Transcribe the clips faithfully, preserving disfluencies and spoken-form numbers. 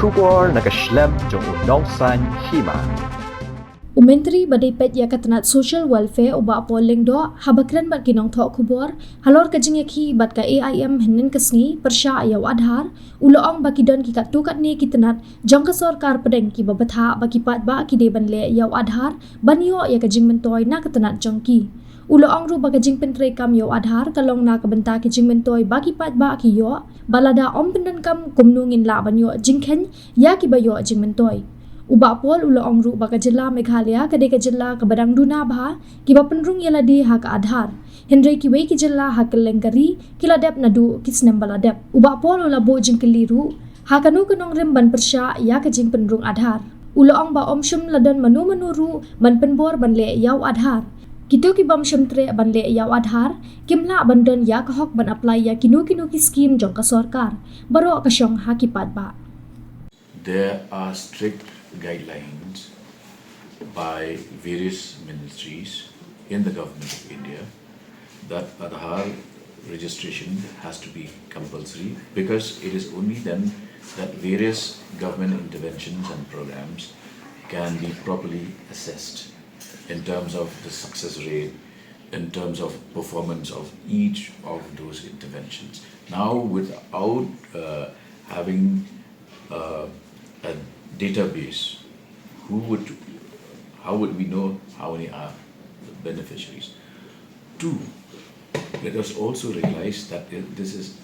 Khubor na ka shlem jong u nongsan hima. U Myntri ba dei peit ïa ka tnat Social Welfare u Bah Paul Lyngdoh haba kren bad ki nongthoh khubor halor ka jingïakhih bad ka A I M hynnin ka sngi pyrshah ïa u Aadhaar, u la ong ba ki don ki katto katne ki tnat jong ka sorkar pdeng kiba bthah ba ki paidbah ki dei ban leh ïa u Aadhaar ban ïoh ïa ka jingmyntoi na ka tnat jong ki. U la ong ruh ba ka jingpyntreikam ïa u Aadhaar ka long na ka bynta ki jingmyntoi ba ki paidbah ki ïoh, ba lada ym pyndonkam kumno ngin lah ban ïoh jingkheiñ ïa kiba ïoh jingmyntoi. U Bah Paul u la ong ruh ba ka jylla Meghalaya ka dei ka jylla kaba dang duna bha kiba pynrung ïa lade ha ka Aadhaar, hynrei kiwei ki jylla ha kylleng ka ri ki la dep naduh ki snem ba la dep. U Bah Paul u la buh jingkylli ruh ha kano ka nongrim ban pyrshah ïa ka jingpynrung Aadhaar. U la ong ba ym shym la don mano mano ruh ban pynbor ban leh ïa u Aadhaar. Kito ki bym shym treh ban leh ïa u Aadhaar kim lah ban don ïa ka hok ban apply ïa kino kino ki skim jong ka sorkar. Baroh ka shong ha ki paidbah. There are strict guidelines by various ministries in the Government of India that Aadhaar registration has to be compulsory, because it is only then that various government interventions and programs can be properly assessed in terms of the success rate, in terms of performance of each of those interventions. Now, without uh, having uh, a database, who would, how would we know how many are the beneficiaries? Two, let us also realize that this is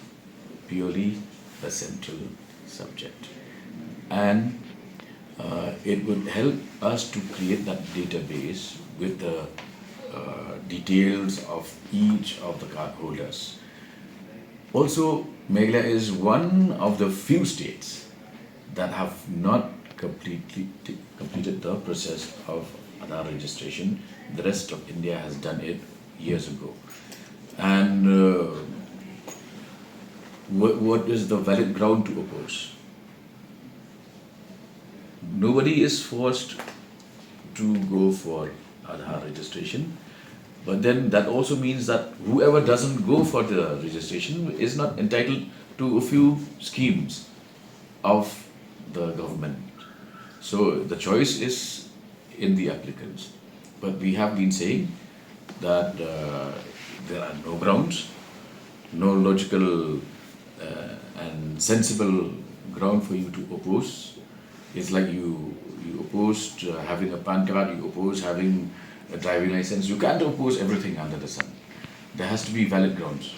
purely a central subject, and uh, it would help us to create that database with the uh, details of each of the card holders. Also, Meghalaya is one of the few states that have not completely t- completed the process of Aadhaar registration. The rest of India has done it years ago. And uh, what, what is the valid ground to oppose? Nobody is forced to go for Aadhaar registration, but then that also means that whoever doesn't go for the registration is not entitled to a few schemes of the government. So the choice is in the applicants. But we have been saying that uh, there are no grounds, no logical uh, and sensible ground for you to oppose. It's like you you opposed uh, having a PAN card, you oppose having a driving license. You can't oppose everything under the sun. There has to be valid grounds.